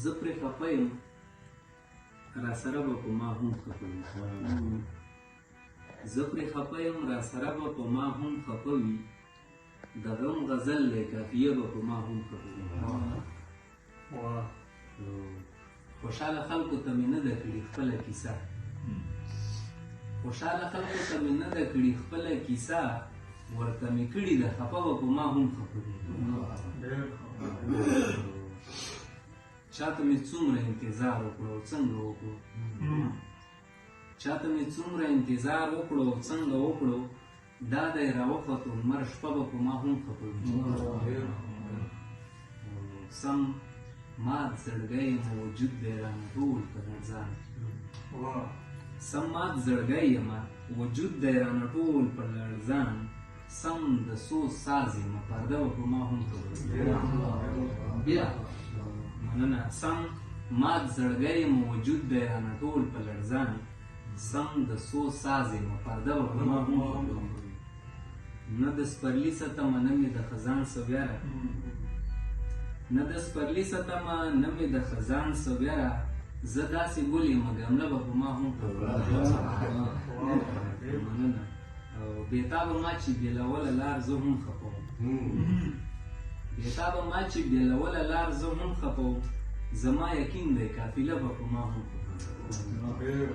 زه پرې خفه یم، راسره به په ما هم خفه وي. زه پرې خفه یم، راسره به په ما هم خفه وي. د غم غزل دی، قافیه به په ما هم خفه وي. خوشحاله خلکو ته مې نه ده کړې خپله کیسه، خوشحاله خلکو ته مې نه ده کړې خپله کیسه، ورته مې کړې ده، خفه به په ما هم خفه وي. چاته مې څومره انتظار وکړو او څنګه وکړو، چاته مې څومره انتظار وکړو او څنګه وکړو، دا دی راوختو لمر، شپه به په ما هم خفه وي. سم مات زړګی یم، وجود دی رانه ټول په لړزان. سم مات زړګی یم، وجود دی رانه ټول په لړزان، سم د سوز ساز یم، پرده به په ما هم خفه وي. بیا مننه. سم مات زړګی یم، وجود دی رانه ټول په لړزان، سم د سوز ساز یم، پرده به په ما هم خفه وي. نه د سپرلي څه تمه، نه مې د خزان څه ویره، نه د سپرلي څه تمه، نه مې د خزان څه ویره، زه داسې ګل یم، ګمله به په ما هم خفه وي. مننه. او بې تا به ما چې بېلوله لار، زه هم خفه وم. بې تا به ما چې بېلوله لار، زه هم خفه وم. زما یقین دی، قافله به په ما هم خفه وي.